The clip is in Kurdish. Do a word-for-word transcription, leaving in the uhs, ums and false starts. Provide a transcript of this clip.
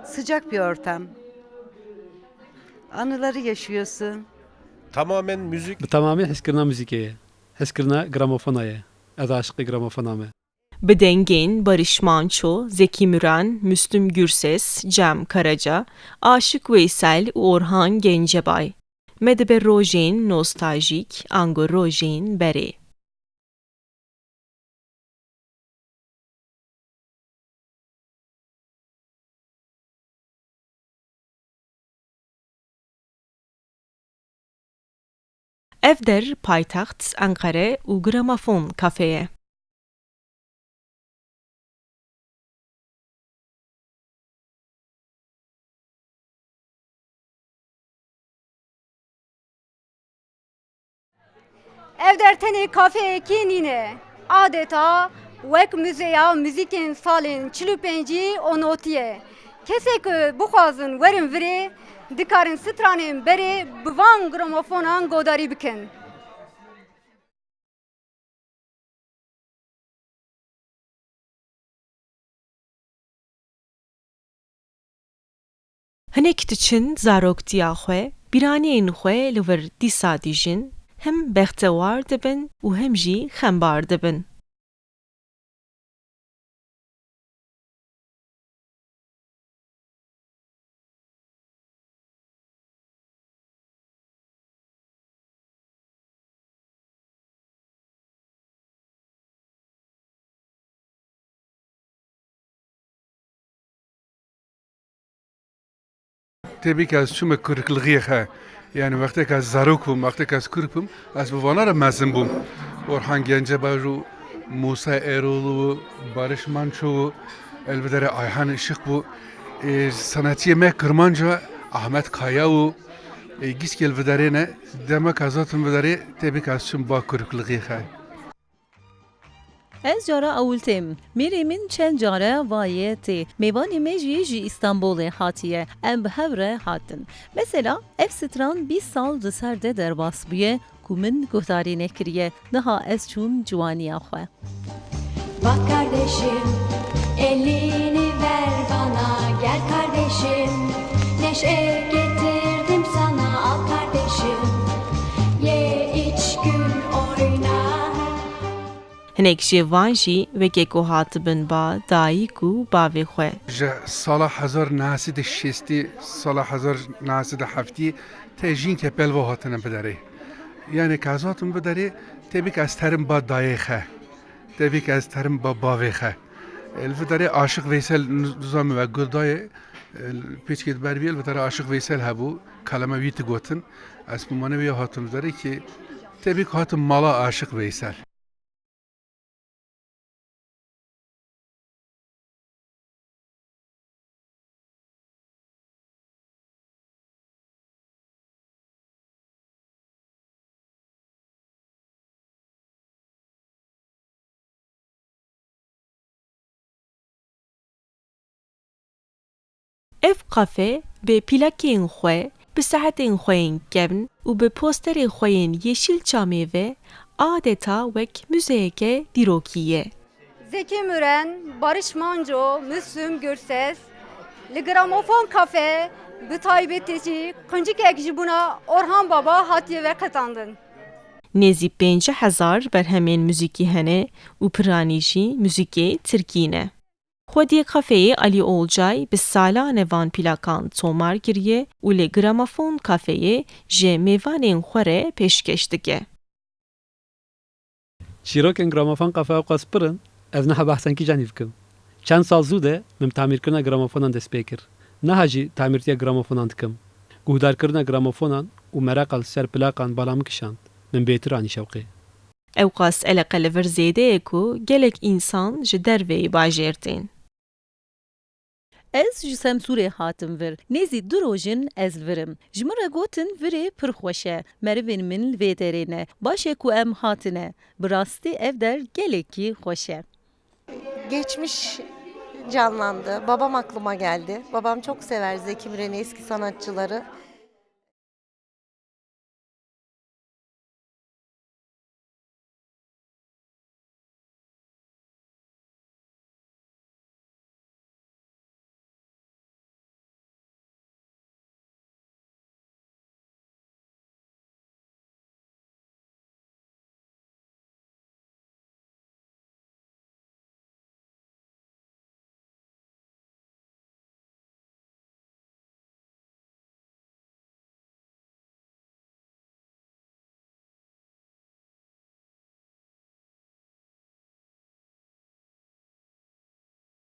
Sıcak bir ortam. Anıları yaşıyorsun. Tamamen müzik. Bi temamî hezkirina muzîkê ye. Hezkirina gramofona ye. Ez aşiqê gramofona me. Bi dengên Barış Manço, Zeki Müren, Müslüm Gürses, Cem Karaca, Aşık Veysel û Orhan Gencebay. Me dibe rojên nostaljîk, ango rojên berê. Ev der paytext Enqere û Gramofon Kafe ye. Ev der tenê kafeyekî nîne. Adeta wek muzeya muzîkên salên çil û pêncî û notî ye. Kesê ku bixwazin werin virê, dikarin stranên berê bi van gramofonan godarî bikin. Hinek diçin zaroktiya xwe, bîraniyên xwe li vir dîsa dijin, hem bextewar dibin û hem jî xembar dibin. Têbî ke ez çûme kurikligiyê xe, yanî wextê ke ez zarok bûm, wextê ke ez kurk bûm, ez bi vana re mezin bûm. Orhan Gencebay û Musa Erol û Barış Manço û elbidere Ayhan Işık bû. Ê, sanatçiyê me Kirmanca Ahmet Kaya û, ê, gîskê li viderê ne. Dema ke ez hatim viderê, têbî ke ez çûm ba kurikligiyê xe. Ez cara ewiltêm. Mêrê min çend care vaye tê. Mêvanê me jî ji Îstanbulê hatiye. Em bi hev re hatin. Mesela, ev stran bîst sal di ser de derbas bûye ku min guhdarî nekiriye. Niha ez çûm ciwaniya xwe. Bak kardeşim, elini ver bana, gel kardeşim, neşe getirdim sana, al kardeşim, ye iç gül oyna. Hinek ji van jî weke ku hatibin ba dayik û bavê xwe. Ji sala hezar neh sed û şêstî, sala hezar neh sed û heftî te jînkê pelva hatine biderê. Yanî ke ez hatim biderê, têbî ke ez terim ba dayê xe. Têbî ke ez terim ba bavê xe. Li viderê Aşiq Veysel nizam we gudayê, pêçkê di ber bî, li viderê Aşiq Veysel hebû, kaleme wî digotin. Ez bi mane wî hatim viderê ki têbî ke hatim mala Aşiq Veysel. Ev kafe bi plakên xwe, bi saetên xwe yên kevn û bi posterên xwe yên yeşil çamê ve adeta wek muzeyeke dîrokî ye. Zeki Müren, Barış Manço, Müslüm Gürses, li Gramofon Kafe bi taybetî jî quncikek ji bona Orhan Baba hatiye veqetandin. Nêzî pêncî hezar berhemên muzîkî hene û piranî jî muzîkê tirkî ne. Xwediyê kafeyê Alî Olcay bi salan e van plakan tomar kiriye û li Gramofon Kafeyê ji mêvanên xwe re pêşkeş dike. Çîrokên Gramofon Kafe ewqas pir in, ez niha behsa kîjan jî bikim. Çend sal zû de min bi tamîrkirina gramofonan dest pê kir. Niha jî tamîrtiya gramofonan dikim. Guhdarkirina gramofonan û mereqa li ser plakan bala min kişand, min bêtir anî şewqê. Ewqas eleqe li vir zêde ye ku gelek însan ji derveyî bajêr tên. Ez ji Semsûrê hatim vir. Nêzî du roj in ez li vir im. Ji min re gotin, virê pir xweş e. Merivên min li vê derê ne. Baş e ku em hatine. Bi rastî ev der gelekî xweş e. Geçmiş canlandı. Babam aklıma geldi. Babam çok sever Zeki Müren'i, eski sanatçıları.